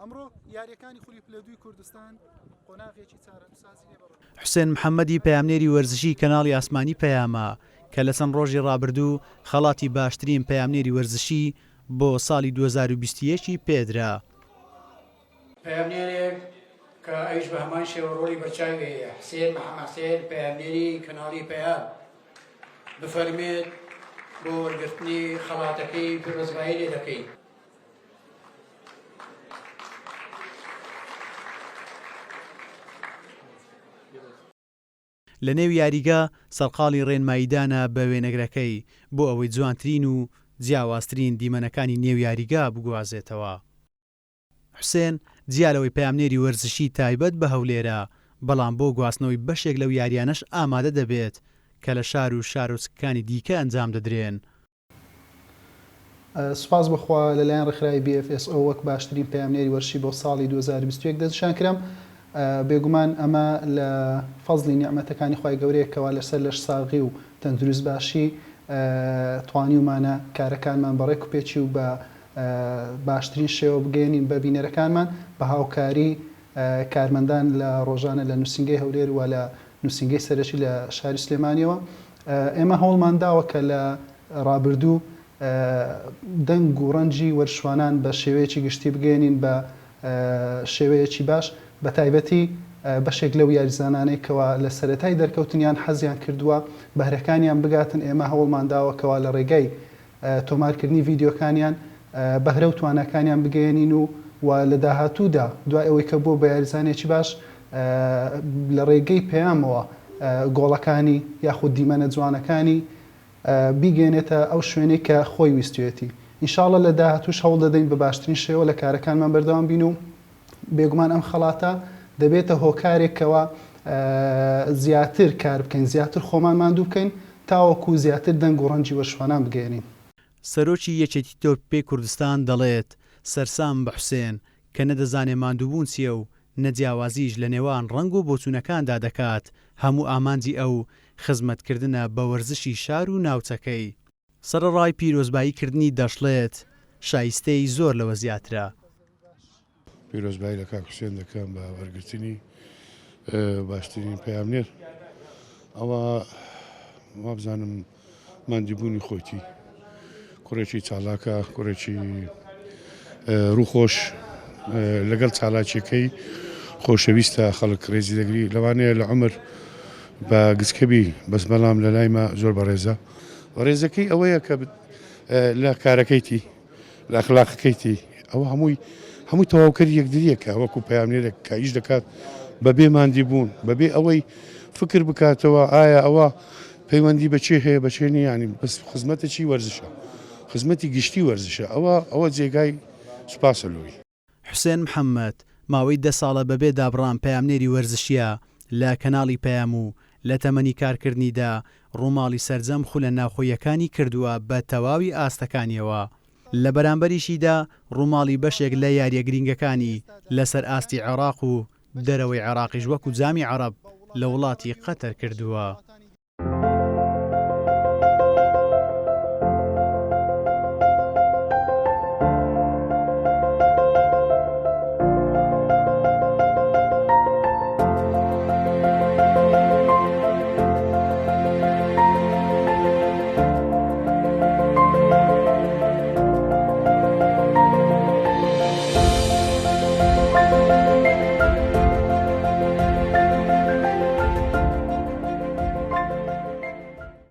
ئەمڕۆ یارییەکانی خولی پلە دووی کوردستان قۆناغێکی چارەنووسسازی لێ بەڕێوە. حوسێن محەمەدی پەیامنێری وەرزشی کەناڵی ئاسمانی پەیامە کە لە چەند ڕۆژی ڕابردوو خەڵاتی باشترین پەیامنێری وەرزشی بۆ ساڵی 2021 ی پێدرا. پەیامنێرێک کە ئەویش بە هەمان شێوە ڕۆڵی بەرچاوی هەیە، حسێن محەمە حسێن پەیامنێری کەناڵی پەیام بفەرموێت بۆ وەرگرتنی خەڵاتەکەی پیرۆزبایی لێ دەکەین. لە نێو یاریگا سەرقاڵی ڕێنماییدانە بە وێنەگرەکەی بۆ ئەوەی جوانترین و جیاوازترین دیمەنەکانی نێو یاریگا بگوازێتەوە. حوسێن جیا لەوەی پەیامنێری وەرزشی تایبەت بە هەولێرە، بەڵام بۆ گواستنەوەی بەشێک لەو یارییانەش ئامادە دەبێت کە لە شار و شارۆچکەکانی دیکە ئەنجام دەدرێن. سوپاس بۆ خوا لەلایەن ڕێکخراوی BFSO وەک باشترین پەیامنێری وەرزشی بۆ ساڵی 2021 دەستنیشان کرام. بێگومان ئەمە لە فەزڵی نیعمەتەکانی خوای گەورەیە کەوا لەسەر لەشساغی و تەندروست باشی توانیومانە کارەکانمان بە ڕێک و پێکی و بە باشترین شێوە بگەیەنین بە بینەرەکانمان بە هاوکاری کارمەندان لە ڕۆژانە لە نووسینگەی هەولێر و لە نووسینگەی سەرەکی لە شاری سلێمانیەوە. ئێمە هەوڵمان داوە کە لە ڕابردوو دەنگ و ڕەنگی وەرزشوانان بە شێوەیەکی گشتی بگەیەنین بە شێوەیەکی باش، بە تایبەتی بەشێک لەو یاریزانانەی کەوا لە سەرەتای دەرکەوتنیان حەزیان کردووە بەهرەکانیان بگاتن، ئێمە هەوڵمان داوە کەوا لە ڕێگای تۆمارکردنی ڤیدیۆکانیان بەهرە و تواناکانیان بگەیەنین و و لە داهاتوودا دوای ئەوەی کە بووە بە یاریزانێکی باش لە ڕێگەی پەیامەوە گۆڵەکانی یاخود دیمەنە جوانەکانی بیگەیەنێتە ئەو شوێنەی کە خۆی ویستویەتی. ان شاء اللە لە داهاتووش هەوڵ دەدەین بە باشترین شێوە لە کارەکانمان بەردەوام بین و بێگومان ئەم خەڵاتە دەبێتە هۆکارێک کەوا زیاتر کار بکەین، زیاتر خۆمان ماندوو بکەین تاوەکو زیاتر دەنگ و ڕەنگی وەرزشوانان بگەیەنین. سەرۆکی یەکێتی تۆپی پێی کوردستان دەڵێت، سەرسامم بە حوسێن، کە نە دەزانێ ماندووبوون چییە و نە جیاوازیش لە نێوان ڕەنگ و بۆچوونەکاندا دەکات، هەموو ئامانجی ئەو خزمەتکردنە بە وەرزشی شار و ناوچەکەی. سەرەڕای پیرۆزبایی کردنی دەشڵێت، شایستەی زۆر لەوە زیاترە. پیرۆزبایی لە کاک حوسێن دەکەم بە وەرگرتنی باشترین پەیامنێر ئەوە وابزانم ماندیبوونی خۆیتی کوڕێکی چالاکە کوڕێکی ڕووخۆش لەگەڵ چالاکیەکەی خۆشەویستە خەڵک ڕێزی دەگری لەوانەیە لە عمر بە گچکەبی بەس بەڵام لە لایمە زۆر بەڕێزە ڕێزەکەی ئەوەیە کە لە کارەکەیتی لە ئەخلاقەکەیتی ئەوە هەمووی هەمووی تەواوکەری یەکتریەکە وەکو پەیامنێرێک کە ئیش دەکات بەبێ ماندی بوون بەبێ ئەوەی فکر بکاتەوە ئایا ئەوە پەیوەندی بە چێ هەیە بە چێ نییە ینی بەس خزمەتە چی وەرزشە خزمەتی گشتی وەرزشە ئەوە ئەوە جێگای سوپاسە لۆی. حوسێن محەمەد، ماوەی دە ساڵە بەبێ دابڕان پەیامنێری وەرزشییە لە کەناڵی پەیام و لە تەمەنی کارکردنیدا ڕووماڵی سەرجەم خولە ناوخۆییەکانی کردووە بە تەواوی ئاستەکانیەوە، لە بەرامبەریشیدا ڕووماڵی بەشێک لە یارییە گرینگەکانی لەسەر ئاستی عێراق و دەرەوەی عێراقیش وەکو جامی عەڕەب لە وڵاتی قەتەر کردووە.